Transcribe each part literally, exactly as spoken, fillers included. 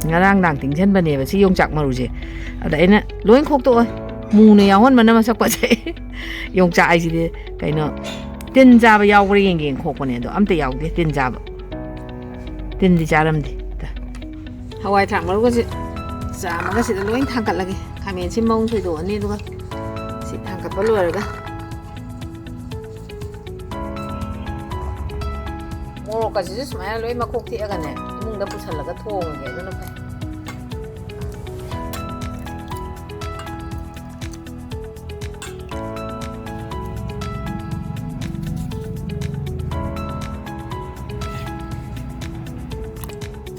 ꯉꯔꯥꯡ ꯅꯨꯡꯗꯥꯡ ꯇꯤꯡꯁꯟꯕꯅꯦꯕ ꯁꯤ ꯌꯣꯡꯆꯥꯛ ꯃꯔꯨꯁꯦ꯫ ꯑꯗ ꯑꯩꯅ ꯂꯣꯏ ꯈꯣꯛꯇꯣꯛꯑꯣꯏ, ꯃꯨꯅ ꯌꯥꯎꯍꯟꯕꯅ ꯃꯁꯛ ꯐꯖꯩ꯫ ꯌꯣꯡꯆꯥꯛ ꯍꯥꯏꯁꯤꯗꯤ ꯀꯩꯅꯣ, ꯇꯤꯟ ꯆꯥꯕ ꯌꯥꯎꯕ꯭ꯔꯥ ꯌꯦꯡꯒꯦꯅ ꯈꯣꯛꯄꯅꯦ, ꯑꯗꯣ ꯑꯝꯇ ꯌꯥꯎꯗꯦ ꯇꯤꯟ ꯆꯥꯕ꯫ ꯇꯤꯟꯗꯤ ꯆꯥꯔꯝꯗꯦ꯫ ꯍꯋꯥꯏ ꯊ꯭ꯔꯥꯛ ꯃꯔꯨꯒꯁꯦ ꯆꯥꯝꯃꯒ ꯁꯤꯗ ꯂꯣꯏ ꯊꯥꯡꯀꯠꯂꯒꯦ꯫ ꯈꯥꯃꯦꯟ ꯑꯁꯤꯟꯕ ꯑꯃꯨꯛ ꯁꯣꯏꯗꯣꯛꯑꯅꯤ, ꯑꯗꯨꯒ ꯁꯤ ꯊꯥꯡꯀꯠꯄ ꯂꯣꯏꯔꯒ ꯃꯣꯔꯣꯛꯀꯁꯤꯁꯨ ꯁꯨꯃꯥꯏꯅ ꯂꯣꯏ ꯃꯈꯣꯛ ꯊꯦꯛꯑꯒꯅꯦ, ꯏꯃꯨꯡꯗ ꯄꯨꯁꯜꯂꯒ ꯊꯣꯡꯉꯒꯦ, ꯑꯗꯨꯅ ꯐꯩ꯫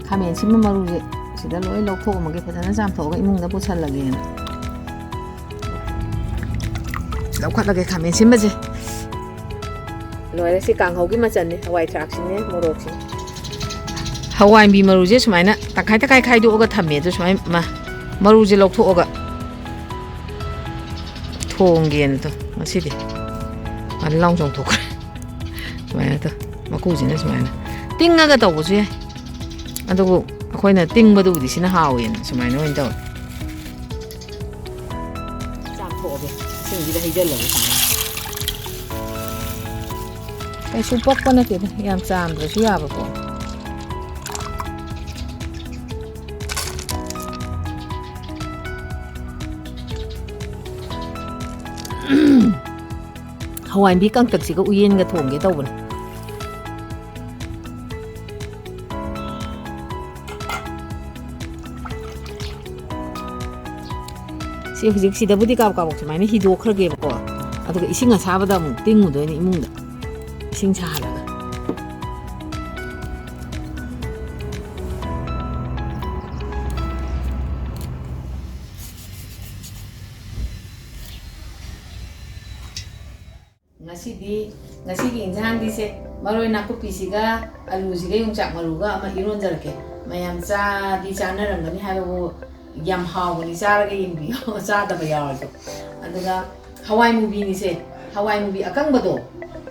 ꯈꯥꯃꯦꯟ ꯑꯁꯤꯟꯕ ꯃꯔꯨꯁꯦ ꯁꯤꯗ ꯂꯣꯏ ꯂꯧꯊꯣꯛꯑꯝꯃꯒꯦ, ꯐꯖꯅ ꯆꯥꯝꯊꯣꯛꯑꯒ ꯏꯃꯨꯡꯗ ꯄꯨꯁꯜꯂꯒꯦꯅ꯫ ꯂꯧꯈꯠꯂꯒꯦ ꯈꯥꯃꯦꯟ ꯑꯁꯤꯟꯕꯁꯦ꯫ ꯂꯣꯏꯔꯦ, ꯁꯤ ꯀꯥꯡꯍꯧꯒꯤ ꯃꯆꯜꯅꯤ, ꯍꯋꯥꯏ ꯊ꯭ꯔꯥꯛꯁꯤꯅꯦ, ꯃꯣꯔꯣꯛꯁꯤꯅꯦ꯫ ꯍꯋꯥꯏꯕꯤ ꯃꯔꯨꯁꯦ ꯁꯨꯃꯥꯏꯅ ꯇꯪꯈꯥꯏ ꯇꯪꯈꯥꯏ ꯈꯥꯏꯗꯣꯛꯑꯒ ꯊꯝꯃꯦ꯫ ꯑꯗꯨ ꯁꯨꯃꯥꯏꯅ ꯃ-, ꯃꯔꯨꯁꯦ ꯂꯧꯊꯣꯛꯑꯒ ꯊꯣꯡꯒꯦꯅ ꯇꯧ ꯉꯁꯤꯗꯤ꯫ ꯃꯥꯅ ꯂꯥꯎ ꯆꯣꯡꯊꯣꯛꯈ꯭ꯔꯦ꯫ ꯁꯨꯃꯥꯏꯅ ꯇꯧ, ꯃꯀꯨꯁꯤꯅ ꯁꯨꯃꯥꯏꯅ ꯇꯤꯡꯉꯒ ꯇꯧꯕꯁꯨ ꯌꯥꯏ, ꯑꯗꯨꯕꯨ ꯑꯩꯈꯣꯏꯅ ꯇꯤꯡꯕꯗꯨꯕꯨꯗꯤ ꯁꯤꯅ ꯍꯥꯎꯋꯦꯅ ꯁꯨꯃꯥꯏꯅ ꯑꯣꯏꯅ ꯇꯧꯋꯦ꯫ ꯆꯥꯝꯊꯣꯛꯑꯒꯦ, ꯏꯁꯤꯡꯁꯤꯗ ꯍꯩꯖꯤꯜꯂꯒꯦ ꯁꯨꯃꯥꯏꯅ꯫ ꯀꯩꯁꯨ ꯄꯛꯄ ꯅꯠꯇꯦꯗ, ꯌꯥꯝ ꯆꯥꯝꯗ꯭ꯔꯁꯨ ꯌꯥꯕ ꯄꯣꯠꯅꯤ꯫ ꯍꯋꯥꯏꯟꯕꯤ ꯀꯪꯇꯛꯁꯤꯒ ꯎꯌꯦꯟꯒ ꯊꯣꯡꯒꯦ ꯇꯧꯕꯅꯦ꯫ ꯁꯤ ꯍꯧꯖꯤꯛ ꯁꯤꯗꯕꯨꯗꯤ ꯀꯥꯕꯛ ꯀꯥꯕꯛ ꯁꯨꯃꯥꯏꯅ ꯍꯤꯗꯣꯛꯈ꯭ꯔꯒꯦꯕꯀꯣ, ꯑꯗꯨꯒ ꯏꯁꯤꯡ ꯑꯁꯥꯕꯗ ꯑꯃꯨꯛ ꯇꯤꯡꯉꯨꯗꯣꯏꯅꯦ ꯏꯃꯨꯡꯗ, ꯏꯁꯤꯡ ꯁꯥꯍꯜꯂꯒ꯫ ꯉꯁꯤꯗꯤ, ꯉꯁꯤꯒꯤ ꯏꯟꯁꯥꯡꯗꯤꯁꯦ, ꯃꯔꯣꯏ ꯅꯥꯀꯨꯞꯄꯤꯁꯤꯒ ꯑꯂꯨꯁꯤꯒ ꯌꯣꯡꯆꯥꯛ ꯃꯔꯨꯒ ꯑꯃ ꯏꯔꯣꯟꯖꯔꯛꯀꯦ꯫ ꯃꯌꯥꯝ ꯆꯥꯗꯤ ꯆꯥꯅꯔꯝꯒꯅꯤ, ꯍꯥꯏꯕꯕꯨ ꯌꯥꯝ ꯍꯥꯎꯕꯅꯤ, ꯆꯥꯔꯒ ꯌꯦꯡꯕꯤꯌꯣ꯫ ꯆꯥꯗꯕ ꯌꯥꯎꯔꯁꯨ꯫ ꯑꯗꯨꯒ ꯍꯋꯥꯏ ꯃꯨꯕꯤꯅꯤꯁꯦ, ꯍꯋꯥꯏ ꯃꯨꯕꯤ ꯑꯀꯪꯕꯗꯣ,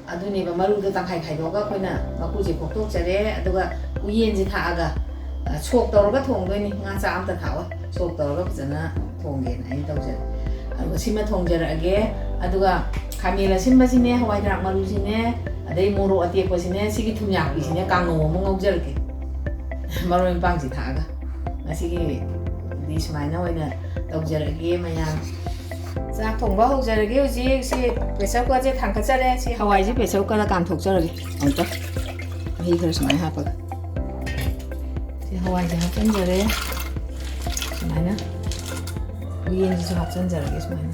ꯑꯗꯨꯅꯦꯕ꯫ ꯃꯔꯨꯗꯣ ꯇꯪꯈꯥꯏ ꯈꯥꯏꯗꯣꯛꯑꯒ ꯑꯩꯈꯣꯏꯅ ꯃꯀꯨꯁꯦ ꯈꯣꯛꯇꯣꯛꯆꯔꯦ, ꯑꯗꯨꯒ ꯎꯌꯦꯟꯁꯦ ꯊꯥꯛꯑꯒ, ꯑ, ꯁꯣꯛ ꯇꯧꯔꯒ ꯊꯣꯡꯗꯣꯏꯅꯤ, ꯉꯥ ꯆꯥꯛ ꯑꯝꯇ ꯊꯥꯛꯑꯣꯏ, ꯁꯣꯛ ꯇꯧꯔꯒ ꯐꯖꯅ ꯊꯣꯡꯒꯦꯅ ꯑꯩꯅ ꯇꯧꯖꯔꯦ꯫ ꯑꯗꯨꯒ ꯁꯤꯃ ꯊꯣꯡꯖꯔꯛꯑꯒꯦ꯫ ꯑꯗꯨꯒ ꯈꯥꯃꯦꯟ ꯑꯁꯤꯟꯕꯁꯤꯅꯦ, ꯍꯋꯥꯏ ꯊꯔꯥꯛ ꯃꯔꯨꯁꯤꯅꯦ, ꯑꯗꯩ ꯃꯣꯔꯣꯛ ꯑꯇꯦꯛꯄꯁꯤꯅꯦ, ꯁꯤꯒꯤ ꯊꯨꯝꯌꯥꯛꯄꯤꯁꯤꯅꯦ ꯀꯥꯡꯉꯧ ꯑꯃ ꯉꯧꯖꯔꯛꯀꯦ꯫ ꯃꯔꯣꯏ ꯃꯄꯥꯡꯁꯤ ꯊꯥꯛꯑꯒ ꯉꯁꯤꯒꯤꯗꯤ ꯁꯨꯃꯥꯏꯅ ꯑꯣꯏꯅ ꯇꯧꯖꯔꯛꯑꯒꯦ ꯃꯌꯥꯝ꯫ ꯆꯥꯛ ꯊꯣꯡꯕ ꯍꯧꯖꯔꯒꯦ꯫ ꯍꯧꯖꯤꯛ ꯁꯤ ꯄ꯭ꯔꯦꯁꯔ ꯀꯨꯀꯔꯁꯦ ꯊꯥꯡꯒꯠꯆꯔꯦ꯫ ꯁꯤ ꯍꯋꯥꯏꯁꯦ ꯄ꯭ꯔꯦꯁꯔ ꯀꯨꯀꯔꯗ ꯀꯥꯝꯊꯣꯛꯆꯔꯒꯦ ꯑꯃꯨꯛꯇ, ꯃꯍꯤ ꯈꯔ ꯁꯨꯃꯥꯏꯅ ꯍꯥꯞꯄꯒ꯫ ꯁꯤ ꯍꯋꯥꯏꯁꯦ ꯍꯥꯞꯆꯤꯟꯖꯔꯦ ꯁꯨꯃꯥꯏꯅ꯫ ꯎꯌꯦꯟꯁꯤꯁꯨ ꯍꯥꯞꯆꯤꯟꯖꯔꯒꯦ ꯁꯨꯃꯥꯏꯅ꯫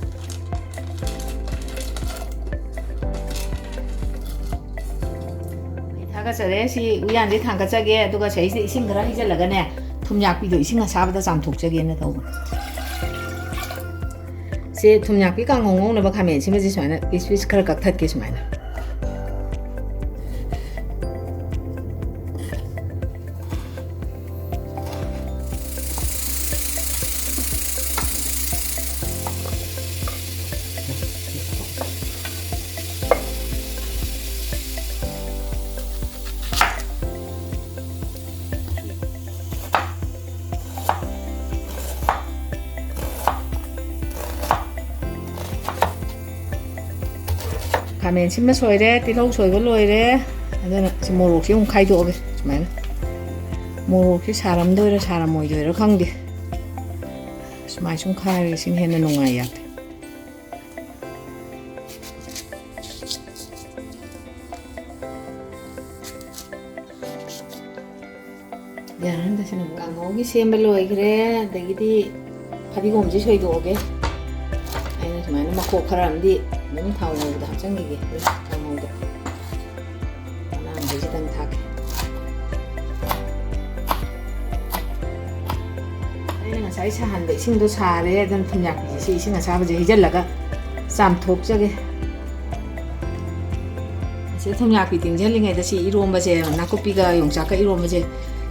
ꯊꯥꯒꯠꯆꯔꯦ꯫ ꯁꯤ ꯎꯌꯥꯟꯁꯦ ꯊꯥꯡꯒꯠꯆꯒꯦ, ꯑꯗꯨꯒ ꯁꯤꯁꯤꯗ ꯏꯁꯤꯡ ꯈꯔ ꯍꯩꯖꯤꯜꯂꯒꯅꯦ, ꯊꯨꯝꯌꯥꯛꯄꯤꯗꯣ ꯏꯁꯤꯡ ꯑꯁꯥꯕꯗ ꯆꯥꯝꯊꯣꯛꯆꯒꯦꯅ ꯇꯧꯕꯅꯦ꯫ ꯁꯦ ꯊꯨꯝꯌꯥꯛꯄꯤ ꯀꯥꯡꯉꯧ ꯉꯧꯅꯕ ꯈꯥꯃꯦꯟ ꯑꯁꯤꯟꯕꯁꯦ ꯁꯨꯃꯥꯏꯅ ꯄꯤꯁ ꯄꯤꯁ ꯈꯔ ꯀꯛꯊꯠꯀꯦ ꯁꯨꯃꯥꯏꯅ꯫ ꯈꯥꯃꯦꯟ ꯁꯤꯟꯕ ꯁꯣꯏꯔꯦ, ꯇꯤꯜꯍꯧ ꯁꯣꯏꯕ ꯂꯣꯏꯔꯦ꯫ ꯑꯗꯨꯅ ꯁꯤ ꯃꯣꯔꯣꯛꯁꯤ ꯑꯃꯨꯛ ꯈꯥꯏꯗꯣꯛꯑꯒꯦ ꯁꯨꯃꯥꯏꯅ꯫ ꯃꯣꯔꯣꯛꯁꯤ ꯁꯥꯔꯝꯗꯣꯏꯔꯥ ꯁꯥꯔꯝꯃꯣꯏꯗꯣꯏꯔꯥ ꯈꯪꯗꯦ꯫ ꯁꯨꯃꯥꯏ ꯁꯨꯝ ꯈꯥꯏꯔꯒ ꯁꯤꯅ ꯍꯦꯟꯅ ꯅꯨꯡꯉꯥꯏ ꯌꯥꯗꯦ꯫ ꯌꯥꯔꯅꯤꯗ ꯁꯤꯅ ꯑꯃꯨꯛ꯫ ꯀꯥꯡꯍꯧꯒꯤ ꯁꯦꯝꯕ ꯂꯣꯏꯈ꯭ꯔꯦ꯫ ꯑꯗꯒꯤꯗꯤ ꯐꯗꯤꯒꯣꯝꯁꯦ ꯁꯣꯏꯗꯣꯛꯑꯒꯦ꯫ ꯑꯩꯅ ꯁꯨꯃꯥꯏꯅ ꯃꯈꯣꯛ ꯈꯔ ꯑꯃꯗꯤ ꯑꯗꯨꯝ ꯊꯥꯎ ꯉꯧꯕꯗ ꯍꯥꯞꯆꯤꯟꯈꯤꯒꯦ꯫ ꯊꯥꯎ ꯉꯧꯕꯗ ꯃꯅꯥ ꯃꯁꯤꯡꯁꯤꯗꯪ ꯊꯥꯛꯀꯦ꯫ ꯑꯩꯅ ꯉꯁꯥꯏ ꯁꯥꯍꯟꯕ ꯏꯁꯤꯡꯗꯣ ꯁꯥꯔꯦ꯫ ꯑꯗꯨꯅ ꯊꯨꯝꯌꯥꯛꯄꯤꯁꯦ ꯁꯤ ꯏꯁꯤꯡ ꯑꯁꯥꯕꯁꯦ ꯍꯩꯖꯤꯜꯂꯒ ꯆꯥꯝꯊꯣꯛꯆꯒꯦ꯫ ꯑꯁꯤ ꯊꯨꯝꯌꯥꯛꯄꯤ ꯇꯤꯡꯁꯤꯜꯂꯤꯉꯩꯗ ꯁꯤ ꯏꯔꯣꯝꯕꯁꯦ, ꯅꯥꯀꯨꯞꯄꯤꯒ ꯌꯣꯡꯆꯥꯛꯀ ꯏꯔꯣꯝꯕꯁꯦ,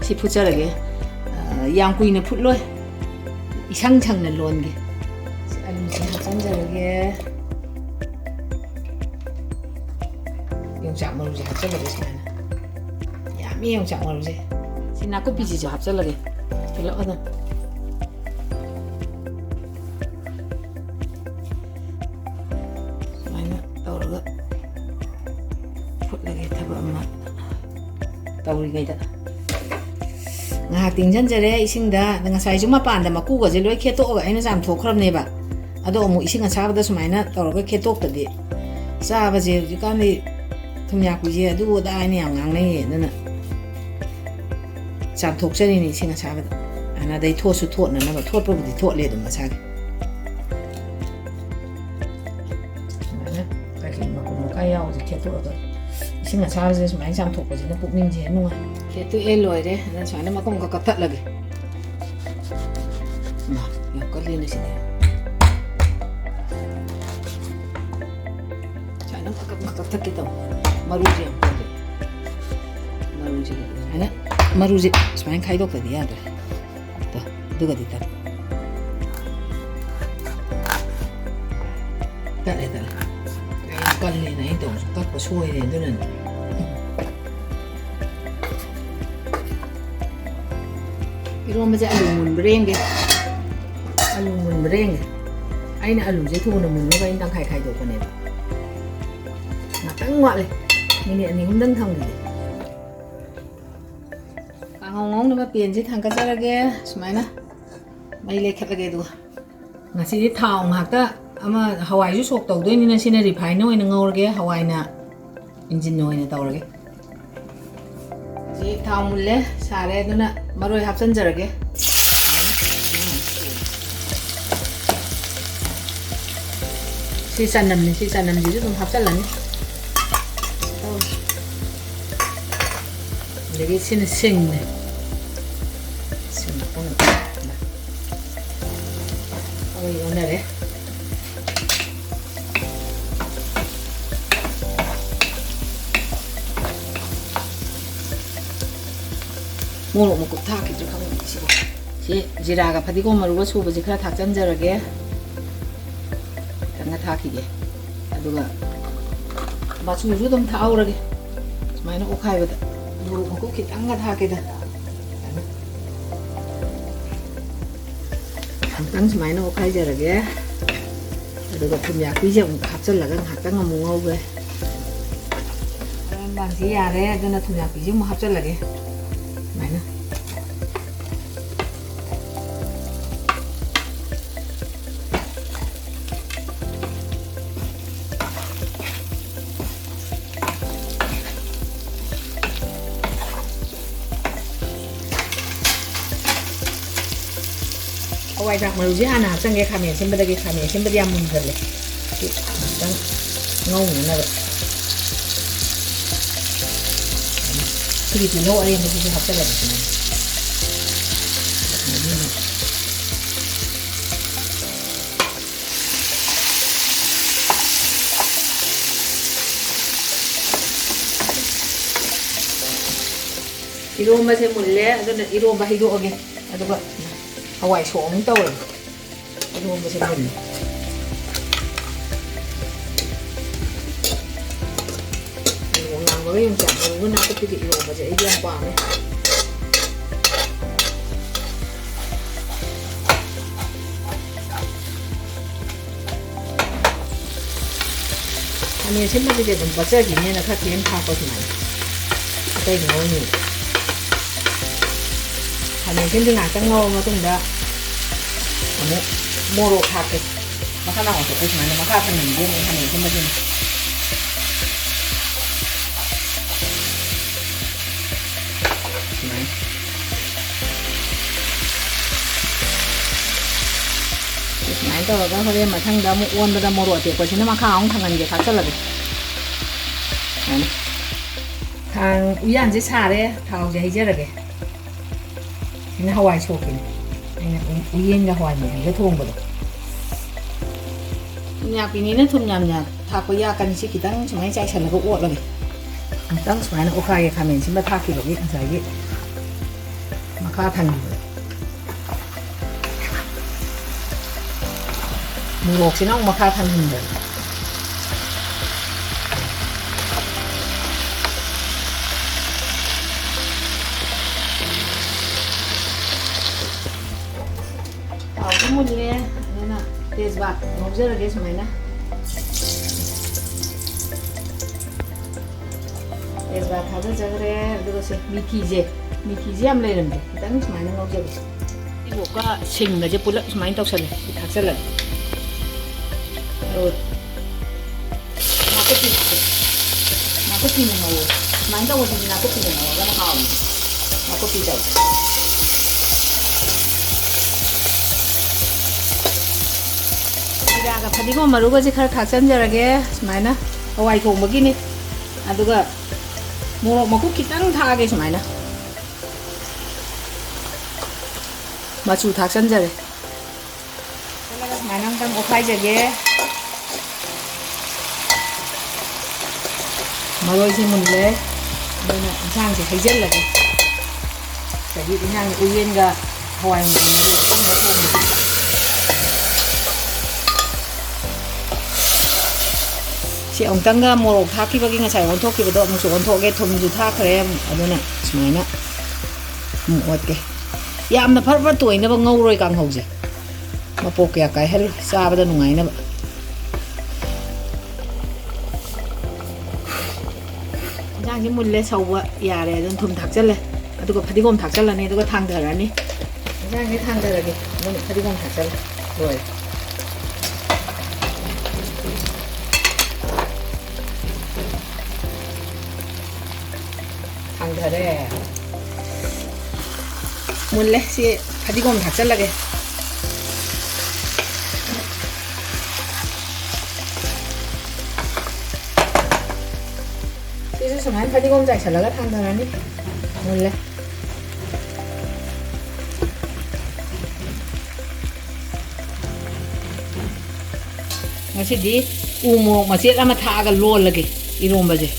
ꯁꯤ ꯐꯨꯠꯆꯔꯒꯦ꯫ ꯑ, ꯌꯥꯝ ꯀꯨꯏꯅ ꯐꯨꯠꯂꯣꯏ, ꯏꯁꯪ ꯁꯪꯅ ꯂꯣꯟꯒꯦ꯫ ꯁꯤ ꯑꯂꯨꯁꯦ ꯍꯥꯞꯆꯤꯟꯖꯔꯒꯦ꯫ ꯌꯣꯡꯆꯥꯛ ꯃꯔꯨꯁꯦ ꯍꯥꯞꯆꯜꯂꯒꯦ ꯁꯨꯃꯥꯏꯅ꯫ ꯌꯥꯝꯃꯤ ꯌꯣꯡꯆꯥꯛ ꯃꯔꯨꯁꯦ꯫ ꯁꯤ ꯅꯥꯀꯨꯞꯄꯤꯁꯤꯁꯨ ꯍꯥꯞꯆꯜꯂꯒꯦ꯫ ꯄꯨꯂꯞ ꯑꯗꯨꯝ ꯁꯨꯃꯥꯏꯅ ꯇꯧꯔꯒ ꯐꯨꯠꯂꯒꯦ꯫ ꯊꯕꯛ ꯑꯃ ꯇꯧꯔꯤꯉꯩꯗ ꯉꯥꯏꯍꯥꯛ ꯇꯤꯡꯁꯤꯟꯖꯔꯦ ꯏꯁꯤꯡꯗ꯫ ꯑꯗ ꯉꯁꯥꯏꯁꯨ ꯃꯄꯥꯟꯗ ꯃꯀꯨꯒꯁꯦ ꯂꯣꯏ ꯈꯦꯠꯇꯣꯛꯑꯒ ꯑꯩꯅ ꯆꯥꯝꯊꯣꯛꯈ꯭ꯔꯕꯅꯦꯕ꯫ ꯑꯗꯣ ꯑꯃꯨꯛ ꯏꯁꯤꯡ ꯑꯁꯥꯕꯗ ꯁꯨꯃꯥꯏꯅ ꯇꯧꯔꯒ ꯈꯦꯠꯇꯣꯛꯇꯗꯤ ꯆꯥꯕꯁꯦ ꯍꯧꯖꯤꯛꯀꯥꯟꯗꯤ ꯊꯨꯝꯌꯥꯛꯄꯤꯁꯦ ꯑꯗꯨ ꯑꯗꯥ ꯍꯥꯏꯅ ꯌꯥꯝ ꯉꯥꯡꯅꯩꯌꯦ꯫ ꯑꯗꯨꯅ ꯆꯥꯝꯊꯣꯛꯆꯔꯤꯅꯤ ꯏꯁꯤꯡ ꯑꯁꯥꯕꯗ꯫ ꯑꯗꯨꯅ ꯑꯗꯩ ꯊꯣꯠꯁꯨ ꯊꯣꯠꯅꯅꯕ, ꯊꯣꯠꯄꯕꯨꯗꯤ ꯊꯣꯠꯂꯦ ꯑꯗꯨꯝ ꯃꯁꯥꯒꯤ꯫ ꯁꯨꯃꯥꯏꯅ ꯀꯩꯀꯩ ꯃꯀꯨ ꯃꯀꯥ ꯌꯥꯎꯕꯁꯦ ꯈꯦꯠꯇꯣꯛꯑꯒ ꯏꯁꯤꯡ ꯑꯁꯥꯕꯁꯤꯗ ꯁꯨꯃꯥꯏꯅ ꯆꯥꯝꯊꯣꯛꯄꯁꯤꯅ ꯄꯨꯛꯅꯤꯡꯁꯦ ꯍꯦꯟꯅ ꯅꯨꯡꯉꯥꯏ꯫ ꯈꯦꯠꯇꯣꯛꯑꯦ, ꯂꯣꯏꯔꯦ꯫ ꯑꯗꯨꯅ ꯁꯨꯃꯥꯏꯅ ꯃꯀꯨ ꯑꯃꯈꯛ ꯀꯛꯊꯠꯂꯒꯦ꯫ ꯃꯥ, ꯌꯥꯝ ꯀꯜꯂꯤꯅꯦ ꯁꯤꯗꯤ꯫ ꯁꯨꯃꯥꯏꯅ ꯃꯀꯛ ꯃꯀꯛ ꯊꯛꯀꯦ ꯇꯧꯕ꯫ ꯃꯔꯨꯁꯦ ꯌꯥꯝ ꯀꯜꯂꯦ꯫ ꯃꯔꯨꯁꯦ ꯁꯨꯃꯥꯏꯅ, ꯃꯔꯨꯁꯦ ꯁꯨꯃꯥꯏꯅ ꯈꯥꯏꯗꯣꯛꯇꯗꯤ ꯌꯥꯗ꯭ꯔꯦ꯫ ꯇꯣ, ꯑꯗꯨꯒꯗꯤ ꯇꯠ-, ꯇꯠꯂꯦ, ꯇꯠꯂꯦ꯫ ꯌꯥꯝ ꯀꯜꯂꯦꯅ ꯑꯩꯅ ꯇꯧꯕꯁꯨ ꯀꯛꯄ ꯁꯣꯏꯔꯦ, ꯑꯗꯨꯅꯅꯦ꯫ ꯏꯔꯣꯝꯕꯁꯦ ꯑꯂꯨ ꯃꯨꯟꯕ꯭ꯔꯥ ꯌꯦꯡꯒꯦ꯫ ꯑꯂꯨ ꯃꯨꯟꯕ꯭ꯔꯥ ꯌꯦꯡꯒꯦ꯫ ꯑꯩꯅ ꯑꯂꯨꯁꯦ ꯊꯨꯅ ꯃꯨꯟꯅꯕ ꯑꯩꯅ ꯇꯪꯈꯥꯏ ꯈꯥꯏꯗꯣꯛꯄꯅꯦꯕ꯫ ꯉꯥꯛꯇꯪ ꯋꯥꯠꯂꯤ꯫ ꯃꯤꯅꯤꯠ ꯑꯅꯤ ꯑꯍꯨꯝꯗꯪ ꯊꯝꯈꯤꯒꯦ꯫ ꯀꯥꯡꯍꯧ ꯉꯧꯅꯕ ꯄꯦꯟꯁꯦ ꯊꯥꯡꯒꯠꯆꯔꯒꯦ꯫ ꯁꯨꯃꯥꯏꯅ ꯃꯩ ꯂꯩꯈꯠꯂꯒꯦ꯫ ꯑꯗꯨꯒ ꯉꯁꯤꯗꯤ ꯊꯥꯎ ꯉꯥꯛꯇ ꯑꯃ, ꯍꯋꯥꯏꯁꯨ ꯁꯣꯛ ꯇꯧꯗꯣꯏꯅꯤꯅ ꯁꯤꯅ ꯔꯤꯐꯥꯏꯟ ꯑꯣꯏꯅ ꯉꯧꯔꯒꯦ꯫ ꯍꯋꯥꯏꯅ ꯏꯟꯖꯤꯟ ꯑꯣꯏꯅ ꯇꯧꯔꯒꯦ꯫ ꯍꯧꯖꯤꯛ ꯊꯥꯎ ꯃꯨꯜꯂꯦ, ꯁꯥꯔꯦ, ꯑꯗꯨꯅ ꯃꯔꯣꯏ ꯍꯥꯞꯆꯤꯟꯖꯔꯒꯦ꯫ ꯁꯤ ꯆꯅꯝꯅꯤ, ꯁꯤ ꯆꯅꯝꯁꯤꯁꯨ ꯑꯗꯨꯝ ꯍꯥꯞꯆꯤꯜꯂꯅꯤ꯫ ꯑꯗꯒꯤ ꯁꯤꯅ ꯁꯤꯡꯅꯤ꯫ ꯁꯤꯡ ꯑꯀꯪꯕ꯫ ꯑꯩ ꯑꯣꯟꯅꯔꯦ꯫ ꯃꯣꯔꯣꯛ ꯃꯀꯨꯞ ꯊꯥꯛꯈꯤꯗ꯭ꯔꯥ ꯈꯪꯗꯦ ꯁꯤꯕꯣ꯫ ꯁꯤ ꯖꯤꯔꯥꯒ ꯐꯗꯤꯒꯣꯝ ꯃꯔꯨꯒ ꯁꯨꯕꯁꯤ ꯈꯔ ꯊꯥꯛꯆꯟꯖꯔꯒꯦ꯫ ꯈꯤꯇꯪꯒ ꯊꯥꯛꯈꯤꯒꯦ꯫ ꯑꯗꯨꯒ ꯃꯆꯨꯁꯨ ꯑꯗꯨꯝ ꯊꯥꯛꯍꯧꯔꯒꯦ꯫ ꯁꯨꯃꯥꯏꯅ ꯑꯣꯠꯈꯥꯏꯕꯗ ꯃꯣꯔꯣꯛ ꯃꯀꯨꯞ ꯈꯤꯇꯪꯒ ꯊꯥꯛꯀꯦꯗ꯫ ꯁꯨꯃꯥꯏꯅ ꯑꯣꯠꯈꯥꯏꯖꯔꯒꯦ꯫ ꯑꯗꯨꯒ ꯊꯨꯝꯌꯥꯛꯄꯤꯁꯦ ꯑꯃꯨꯛ ꯍꯥꯞꯆꯤꯜꯂꯒ ꯉꯥꯏꯍꯥꯛꯇꯪ ꯑꯃꯨꯛ ꯉꯧꯒꯦ꯫ ꯃꯔꯝꯕꯥꯡꯁꯤ ꯌꯥꯔꯦ, ꯑꯗꯨꯅ ꯊꯨꯝꯌꯥꯛꯄꯤꯁꯦ ꯑꯃꯨꯛ ꯍꯥꯞꯆꯤꯜꯂꯒꯦ꯫ ꯁꯨꯃꯥꯏꯅ꯫ ꯍꯋꯥꯏ ꯊ꯭ꯔꯥꯛ ꯃꯔꯨꯁꯦ ꯍꯥꯟꯅ ꯍꯥꯞꯆꯟꯒꯦ꯫ ꯈꯥꯃꯦꯟ ꯑꯁꯤꯟꯕꯗꯒꯤ, ꯈꯥꯃꯦꯟ ꯑꯁꯤꯟꯕꯗꯤ ꯌꯥꯝ ꯃꯨꯟꯒꯜꯂꯦ꯫ ꯁꯤ ꯈꯤꯇꯪ ꯉꯧꯅꯅꯕ꯫ ꯁꯤꯒꯤ ꯇꯤꯜꯍꯧ ꯑꯔꯦꯝꯕꯁꯤꯁꯨ ꯍꯥꯞꯆꯜꯂꯒꯦ ꯁꯤꯅ꯫ ꯏꯔꯣꯝꯕꯁꯦ ꯃꯨꯜꯂꯦ, ꯑꯗꯨꯅ ꯏꯔꯣꯝꯕ ꯍꯩꯗꯣꯛꯑꯒꯦ꯫ ꯑꯗꯨꯒ ꯍꯋꯥꯏ ꯁꯣꯛ ꯑꯃꯨꯛ ꯇꯧꯔꯒꯦ꯫ ꯏꯔꯣꯝꯕꯁꯦ ꯃꯨꯜꯂꯦ꯫ ꯑꯂꯨ ꯑꯉꯥꯡꯕꯒ ꯌꯣꯡꯆꯥꯛ ꯃꯔꯨꯒ ꯅꯥꯀꯨꯞꯄꯤꯒ ꯏꯔꯣꯝꯕꯁꯦ ꯑꯩꯗꯤ ꯌꯥꯝ ꯄꯥꯝꯃꯦ꯫ ꯈꯥꯃꯦꯟ ꯑꯁꯤꯟꯕꯁꯤꯗꯤ ꯑꯗꯨꯝ ꯄꯠꯆꯈꯤꯅꯦꯅ ꯈꯔ ꯊꯦꯡꯅ ꯊꯥꯛꯄ ꯁꯨꯃꯥꯏꯅ꯫ ꯑꯇꯩꯗꯤ ꯉꯧꯅꯤ꯫ ꯈꯥꯃꯦꯟ ꯑꯁꯤꯟꯕꯁꯤ ꯉꯥꯛꯇꯪ ꯉꯧꯔ ꯃꯇꯨꯡꯗ ꯑꯃꯨꯛ ꯃꯣꯔꯣꯛ ꯍꯥꯞꯀꯦ꯫ ꯃꯈꯥ ꯂꯥꯡ ꯑꯣꯟꯊꯣꯛꯀꯦ ꯁꯨꯃꯥꯏꯅ꯫ ꯃꯈꯥ ꯊꯪꯅꯤꯡꯗꯦ ꯑꯃꯨꯛ ꯈꯥꯃꯦꯟ ꯑꯁꯤꯟꯕꯁꯤꯅ꯫ ꯁꯨꯃꯥꯏꯅ꯫ ꯁꯨꯃꯥꯏꯅ ꯇꯧꯔꯒ ꯍꯣꯔꯦꯟ ꯃꯊꯪꯗ ꯑꯃꯨꯛ ꯑꯣꯟꯕꯗ ꯃꯣꯔꯣꯛ ꯑꯇꯦꯛꯄꯁꯤꯅ ꯃꯈꯥ ꯑꯃꯨꯛ ꯊꯪꯍꯟꯒꯦ, ꯊꯥꯛꯆꯜꯂꯒꯦ꯫ ꯁꯨꯃꯥꯏꯅ꯫ ꯈꯥꯡ ꯎꯌꯥꯟꯁꯦ ꯁꯥꯔꯦ, ꯊꯥꯎꯁꯦ ꯍꯩꯖꯔꯒꯦ꯫ ꯁꯤꯅ ꯍꯋꯥꯏ ꯁꯣꯛꯀꯤꯅꯤ꯫ ꯑꯩꯅ ꯎ-, ꯎꯌꯦꯟꯒ ꯍꯋꯥꯏ ꯃꯨꯕꯤꯒ ꯊꯣꯡꯕꯗꯣ꯫ ꯊꯨꯝꯌꯥꯛꯄꯤꯅꯤꯅ ꯊꯨꯝ ꯌꯥꯝ ꯌꯥꯝ ꯊꯥꯛꯄ ꯌꯥꯛꯀꯅꯤ꯫ ꯁꯤ ꯈꯤꯇꯪ ꯁꯨꯃꯥꯏꯅ ꯆꯥꯏꯁꯜꯂꯒ ꯑꯣꯠꯂꯒꯦ꯫ ꯑꯃꯨꯛꯇꯪ ꯁꯨꯃꯥꯏꯅ ꯑꯣꯠꯈꯥꯏꯒꯦ, ꯈꯥꯃꯦꯟ ꯑꯁꯤꯟꯕ ꯊꯥꯛꯈꯤꯕꯒꯤ ꯉꯁꯥꯏꯒꯤ ꯃꯈꯥ ꯊꯪꯈꯤꯕꯗꯣ꯫ ꯃꯣꯔꯣꯛꯁꯤꯅ ꯑꯃꯨꯛ ꯃꯈꯥ ꯊꯪꯍꯟꯗꯣꯏꯅꯤ꯫ ꯊꯥꯎ ꯃꯨꯜꯂꯦ꯫ ꯑꯗꯨꯅ ꯇꯦꯖꯄꯥꯠ ꯉꯧꯖꯔꯒꯦ ꯁꯨꯃꯥꯏꯅ꯫ ꯇꯦꯖꯄꯥꯠ ꯊꯥꯗꯖꯈ꯭ꯔꯦ꯫ ꯑꯗꯨꯒ ꯁꯦ ꯃꯤꯊꯤꯁꯦ, ꯃꯤꯊꯤꯁꯦ ꯌꯥꯝ ꯂꯩꯔꯝꯗꯦ, ꯈꯤꯇꯪ ꯁꯨꯃꯥꯏꯅ ꯉꯧꯖꯒꯦ꯫ ꯏꯕꯣꯛꯀ ꯁꯤꯡꯒꯁꯦ ꯄꯨꯂꯞ ꯁꯨꯃꯥꯏꯅ ꯇꯧꯁꯜꯂꯦ, ꯊꯥꯛꯆꯜꯂꯒꯦ꯫ ꯑꯗꯨꯒ ꯅꯥꯀꯨꯞꯄꯤ ꯍꯥꯞꯄꯦ꯫ ꯅꯥꯀꯨꯞꯄꯤꯅ ꯉꯧꯋꯦ꯫ ꯁꯨꯃꯥꯏꯅ ꯇꯧꯕꯁꯤꯗꯤ ꯅꯥꯀꯨꯞꯄꯤꯅ ꯉꯧꯔꯒꯅ ꯍꯥꯎꯕꯅꯤ꯫ ꯅꯥꯀꯨꯞꯄꯤ ꯇꯧꯋꯦ꯫ ꯖꯤꯔꯥꯒ ꯐꯗꯤꯒꯣꯝ ꯃꯔꯨꯒꯁꯦ ꯈꯔ ꯊꯥꯛꯆꯟꯖꯔꯒꯦ꯫ ꯁꯨꯃꯥꯏꯅ ꯍꯋꯥꯏ ꯊꯣꯡꯕꯒꯤꯅꯤ꯫ ꯑꯗꯨꯒ ꯃꯣꯔꯣꯛ ꯃꯀꯨꯞ ꯈꯤꯇꯪ ꯊꯥꯛꯑꯒꯦ ꯁꯨꯃꯥꯏꯅ꯫ ꯃꯆꯨ ꯊꯥꯛꯆꯟꯖꯔꯦ꯫ ꯆꯠꯂꯒ ꯁꯨꯃꯥꯏꯅ ꯑꯃꯨꯛꯇꯪ ꯑꯣꯠꯈꯥꯏꯖꯒꯦ꯫ ꯃꯔꯣꯏꯁꯦ ꯃꯨꯜꯂꯦ꯫ ꯑꯗꯨꯅ ꯏꯟꯁꯥꯡꯁꯦ ꯍꯩꯖꯤꯜꯂꯒꯦ꯫ ꯑꯗꯒꯤ ꯏꯟꯁꯥꯡꯁꯦ ꯎꯌꯦꯟꯒ ꯍꯋꯥꯏ ꯃꯨꯕꯤꯒ ꯑꯀꯪꯕ ꯊꯣꯡꯕ꯫ ꯁꯤ ꯑꯃꯨꯛꯇꯪꯒ ꯃꯣꯔꯣꯛ ꯊꯥꯛꯈꯤꯕꯒꯤ ꯉꯁꯥꯏ ꯑꯣꯟꯊꯣꯛꯈꯤꯕꯗꯣ ꯑꯃꯨꯛꯁꯨ ꯑꯣꯟꯊꯣꯛꯑꯒꯦ꯫ ꯊꯨꯝꯁꯨ ꯊꯥꯛꯈ꯭ꯔꯦ꯫ ꯑꯗꯨꯅ ꯁꯨꯃꯥꯏꯅ ꯑꯃꯨꯛ ꯑꯣꯠꯀꯦ꯫ ꯌꯥꯝꯅ ꯐꯔ ꯐꯔ ꯇꯣꯏꯅꯕ ꯉꯧꯔꯣꯏ ꯀꯥꯡꯍꯧꯁꯦ꯫ ꯃꯄꯣꯛ ꯀꯌꯥ ꯀꯥꯏꯍꯜꯂꯣꯏ, ꯆꯥꯕꯗ ꯅꯨꯡꯉꯥꯏꯅꯕ꯫ ꯏꯟꯁꯥꯡꯁꯤ ꯃꯨꯜꯂꯦ, ꯁꯧꯕ ꯌꯥꯔꯦ꯫ ꯑꯗꯨꯝ ꯊꯨꯝ ꯊꯥꯛꯆꯜꯂꯦ, ꯑꯗꯨꯒ ꯐꯗꯤꯒꯣꯝ ꯊꯥꯛꯆꯜꯂꯅꯤ, ꯑꯗꯨꯒ ꯊꯥꯡꯊꯔꯅꯤ꯫ ꯏꯟꯁꯥꯡꯁꯤ ꯊꯥꯡꯊꯔꯒꯦ, ꯑꯗꯨꯝ ꯐꯗꯤꯒꯣꯝ ꯊꯥꯛꯆꯜꯂꯦ꯫ ꯂꯣꯏꯔꯦ꯫ ꯊꯥꯡꯊꯔꯦ꯫ ꯃꯨꯜꯂꯦ꯫ ꯁꯤ ꯐꯗꯤꯒꯣꯝ ꯊꯥꯛꯆꯜꯂꯒꯦ꯫ ꯁꯤꯁꯨ ꯁꯨꯃꯥꯏꯅ ꯐꯗꯤꯒꯣꯝ ꯆꯥꯏꯁꯜꯂꯒ ꯊꯥꯡꯊꯔꯅꯤ꯫ ꯃꯨꯜꯂꯦ꯫ ꯉꯁꯤꯗꯤ ꯎ ꯃꯣꯔꯣꯛ ꯃꯆꯦꯠ ꯑꯃ ꯊꯥꯛꯑꯒ ꯂꯣꯜꯂꯒꯦ ꯏꯔꯣꯝꯕꯁꯦ꯫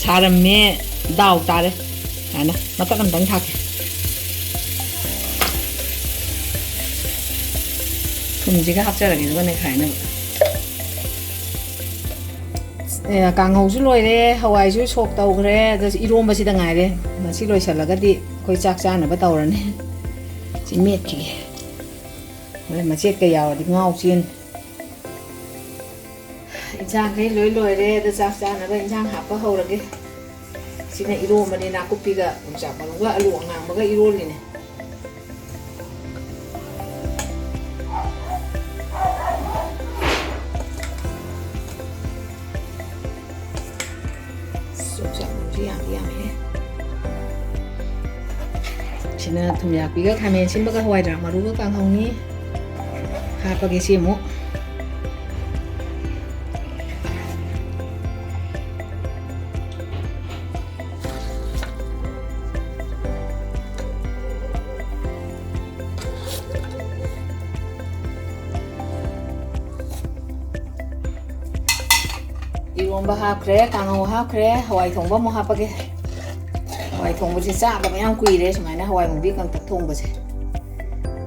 ꯁꯥꯔꯝꯃꯦ, ꯗꯥꯎ ꯇꯥꯔꯦ꯫ ꯁꯨꯃꯥꯏꯅ ꯃꯀꯛ ꯑꯝꯇꯪ ꯊꯥꯛꯀꯦ꯫ ꯊꯨꯝꯁꯤꯒ ꯍꯥꯞꯆꯔꯒꯦ, ꯑꯗꯨꯒ ꯅꯩꯈꯥꯏꯅꯕ꯫ ꯑꯦ, ꯀꯥꯡꯍꯧꯁꯨ ꯂꯣꯏꯔꯦ, ꯍꯋꯥꯏꯁꯨ ꯁꯣꯛ ꯇꯧꯈ꯭ꯔꯦ, ꯑꯗ ꯏꯔꯣꯝꯕꯁꯤꯗ ꯉꯥꯏꯔꯦ꯫ ꯃꯁꯤ ꯂꯣꯏꯁꯤꯜꯂꯒꯗꯤ ꯑꯩꯈꯣꯏ ꯆꯥꯛ ꯆꯥꯅꯕ ꯇꯧꯔꯅꯤ꯫ ꯁꯤ ꯃꯦꯠꯈꯤꯒꯦ꯫ ꯃꯆꯦꯠꯀ ꯌꯥꯎꯔꯗꯤ ꯉꯥꯎ ꯆꯦꯟ꯫ ꯏꯟꯁꯥꯡꯈꯩ ꯂꯣꯏ ꯂꯣꯏꯔꯦ꯫ ꯑꯗ ꯆꯥꯛ ꯆꯥꯅꯕ ꯏꯟꯁꯥꯡ ꯍꯥꯞꯄ ꯍꯧꯔꯒꯦ꯫ ꯁꯤꯅ ꯏꯔꯣꯝꯕꯅꯦ, ꯅꯥꯀꯨꯞꯄꯤꯒ ꯌꯣꯡꯆꯥꯛ ꯃꯔꯨꯒ ꯑꯂꯨ ꯑꯉꯥꯡꯕꯒ ꯏꯔꯣꯜꯂꯤꯅꯦ꯫ ꯌꯣꯡꯆꯥꯛ ꯃꯔꯨꯁꯤ ꯌꯥꯝꯗꯤ ꯌꯥꯝꯃꯦꯍꯦ꯫ ꯁꯤꯅ ꯊꯨꯝꯌꯥꯛꯄꯤꯒ ꯈꯥꯃꯦꯟ ꯑꯁꯤꯟꯕꯒ ꯍꯋꯥꯏꯗ꯭ꯔꯥꯛ ꯃꯔꯨꯒ ꯀꯥꯡꯍꯧꯅꯤ꯫ ꯍꯥꯞꯄꯒꯦ ꯁꯤ ꯑꯃꯨꯛ꯫ ꯏꯔꯣꯝꯕ ꯍꯥꯞꯈ꯭ꯔꯦ, ꯀꯥꯡꯍꯧ ꯍꯥꯞꯈ꯭ꯔꯦ, ꯍꯋꯥꯏ ꯊꯣꯡꯕ ꯑꯃꯨꯛ ꯍꯥꯞꯄꯒꯦ꯫ ꯍꯋꯥꯏ ꯊꯣꯡꯕꯁꯦ ꯆꯥꯗꯕ ꯌꯥꯝ ꯀꯨꯏꯔꯦ, ꯁꯨꯃꯥꯏꯅ ꯍꯋꯥꯏ ꯃꯨꯕꯤ ꯀꯪꯇꯛ ꯊꯣꯡꯕꯁꯦ꯫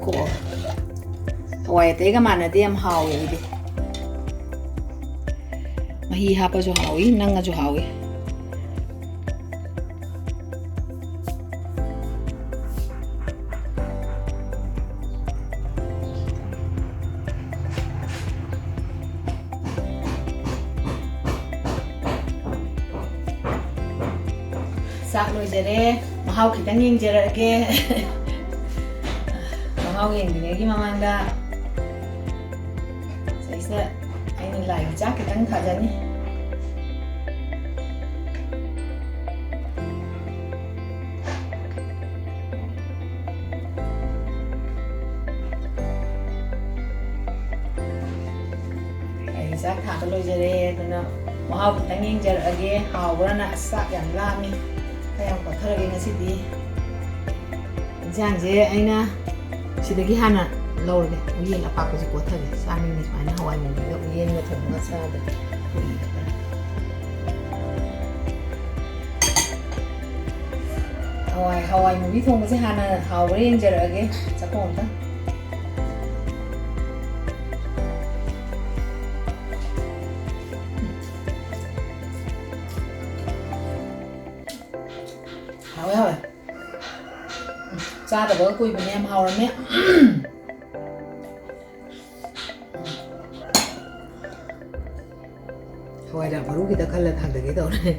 ꯀꯣ, ꯍꯋꯥꯏ ꯑꯇꯩꯒ ꯃꯥꯟꯅꯗꯦ, ꯌꯥꯝ ꯍꯥꯎꯋꯦ ꯑꯩꯗꯤ꯫ ꯃꯍꯤ ꯍꯥꯞꯄꯁꯨ ꯍꯥꯎꯏ, ꯅꯪꯉꯁꯨ ꯍꯥꯎꯏ꯫ ꯆꯥꯛ ꯂꯣꯏꯖꯔꯦ꯫ ꯃꯍꯥꯎ ꯈꯤꯇꯪ ꯌꯦꯡꯖꯔꯛꯑꯒꯦ꯫ ꯃꯍꯥꯎ ꯌꯦꯡꯗ꯭ꯔꯤꯉꯩꯒꯤ ꯃꯃꯥꯡꯗ ꯁꯤꯗꯩꯁꯤꯗ ꯑꯩꯅ ꯂꯥꯏꯒꯤ ꯆꯥꯛ ꯈꯤꯇꯪ ꯊꯥꯖꯅꯤ꯫ ꯑꯩ ꯆꯥꯛ ꯊꯥꯕ ꯂꯣꯏꯖꯔꯦ, ꯑꯗꯨꯅ ꯃꯍꯥꯎ ꯈꯤꯇꯪ ꯌꯦꯡꯖꯔꯛꯑꯒꯦ꯫ ꯍꯥꯎꯕ꯭ꯔꯥꯅ? ꯑꯁ, ꯆꯥꯛ ꯌꯥꯝ ꯂꯥꯝꯃꯤ꯫ ꯈꯔ ꯌꯥꯝ ꯀꯣꯠꯊꯔꯒꯦ ꯉꯁꯤꯗꯤ꯫ ꯏꯟꯁꯥꯡꯁꯦ ꯑꯩꯅ ꯁꯤꯗꯒꯤ ꯍꯥꯟꯅ ꯂꯧꯔꯒꯦ꯫ ꯎꯌꯦꯟ ꯑꯄꯥꯛꯄꯁꯦ ꯀꯣꯠꯊꯒꯦ꯫ ꯆꯥꯅꯤꯡꯉꯤ ꯁꯨꯃꯥꯏꯅ ꯍꯋꯥꯏ ꯃꯨꯕꯤꯒ ꯎꯌꯦꯟꯒ ꯊꯣꯡꯉꯒ ꯆꯥꯕꯗꯣ꯫ ꯍꯋꯥꯏ, ꯍꯋꯥꯏ ꯃꯨꯕꯤ ꯊꯣꯡꯕꯁꯦ ꯍꯥꯟꯅ ꯍꯥꯎꯕ꯭ꯔꯥ ꯌꯦꯡꯖꯔꯛꯑꯒꯦ꯫ ꯆꯥꯛꯈꯣꯝ ꯑꯝꯇ꯫ ꯍꯥꯎꯋꯦ, ꯍꯥꯎꯋꯦ꯫ ꯆꯥꯗꯕꯒ ꯀꯨꯏꯕꯅꯦ, ꯌꯥꯝ ꯍꯥꯎꯔꯝꯃꯦ꯫ ꯍꯋꯥꯏꯖꯥꯔ ꯃꯔꯨ ꯈꯤꯇ ꯈꯜꯂ ꯊꯥꯡꯗꯒꯦ ꯇꯧꯔꯦ꯫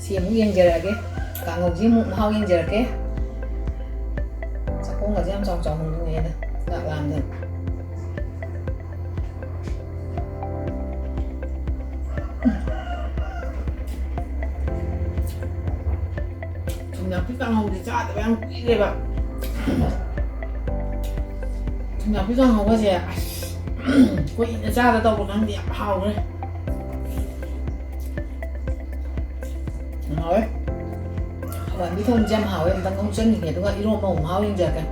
ꯁꯤ ꯑꯃꯨꯛ ꯌꯦꯡꯖꯔꯛꯑꯒꯦ꯫ ꯀꯥꯡꯍꯧꯁꯤ ꯑꯃꯨꯛ ꯃꯍꯥꯎ ꯌꯦꯡꯖꯔꯛꯀꯦ꯫ ꯆꯥꯛꯈꯣꯡꯒꯁꯦ ꯌꯥꯝ ꯆꯥꯎ ꯆꯥꯎ ꯍꯣꯡꯅꯤꯡꯉꯦꯗ꯫ ꯆꯥꯛ ꯂꯥꯝꯗꯅ꯫ ꯊꯨꯝꯌꯥꯛꯄꯤ ꯀꯥꯡꯍꯧꯗꯤ ꯆꯥꯗꯕ ꯌꯥꯝ ꯀꯨꯏꯔꯦꯕ꯫ ꯊꯨꯝꯌꯥꯛꯄꯤ ꯀꯥꯡꯍꯧꯒꯁꯦ ꯑꯁ ꯀꯨꯏꯅ ꯆꯥꯗ ꯇꯧꯕ ꯈꯪꯗꯦ, ꯌꯥꯝ ꯍꯥꯎꯈ꯭ꯔꯦ꯫ ꯌꯥꯝ ꯍꯥꯎꯋꯦ꯫ ꯍꯋꯥꯏ ꯊꯣꯡꯕꯁꯦ ꯌꯥꯝ ꯍꯥꯎꯋꯦ꯫ ꯑꯝꯇꯪ ꯑꯃꯨꯛ ꯆꯪꯈꯤꯒꯦ, ꯑꯗꯨꯒ ꯏꯔꯣꯝꯕ ꯑꯃꯨꯛ ꯃꯍꯥꯎ ꯌꯦꯡꯖꯔꯛꯀꯦ꯫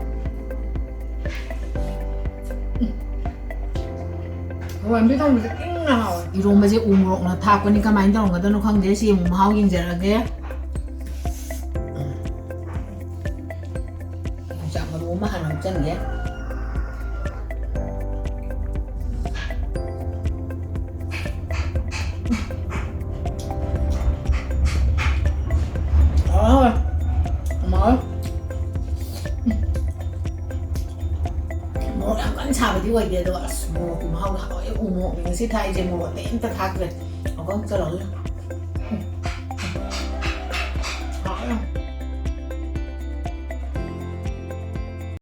ꯍꯋꯥꯏ ꯊꯣꯡꯕꯁꯦ ꯏꯪꯅ ꯍꯥꯎꯋꯦ꯫ ꯏꯔꯣꯝꯕꯁꯦ ꯎ ꯃꯣꯔꯣꯛꯅ ꯊꯥꯛꯄꯅꯤ, ꯀꯃꯥꯏꯅ ꯇꯧꯔꯝꯒꯗꯣꯏꯅꯣ ꯈꯪꯗꯦ꯫ ꯁꯤ ꯑꯃꯨꯛ ꯃꯍꯥꯎ ꯌꯦꯡꯖꯔꯛꯑꯒꯦ꯫ ꯌꯣꯡꯆꯥꯛ ꯃꯔꯨ ꯑꯃ ꯍꯥꯟꯅ ꯍꯥꯞꯆꯤꯟꯒꯦ꯫ ꯍꯥꯎꯋꯦ, ꯍꯥꯎꯋꯦ꯫ ꯍꯥꯎꯋꯦ꯫ ꯃꯣꯔꯣꯛ ꯌꯥꯝ ꯀꯟꯅ ꯁꯥꯕꯗꯤ ꯑꯣꯏꯗꯦ, ꯑꯗꯣ ꯑꯁ, ꯃꯣꯔꯣꯛꯀꯤ ꯃꯍꯥꯎꯗꯣ ꯍꯥꯎꯋꯦ꯫ ꯎ ꯃꯣꯔꯣꯛꯅꯦ ꯉꯁꯤ ꯊꯥꯛꯏꯁꯦ, ꯃꯣꯔꯣꯛ ꯑꯇꯩ ꯑꯝꯇ ꯊꯥꯛꯇ꯭ꯔꯦ꯫ ꯍꯥꯎꯕ ꯑꯃ ꯆꯠꯂꯣ꯫ ꯍꯥꯎꯋꯦ꯫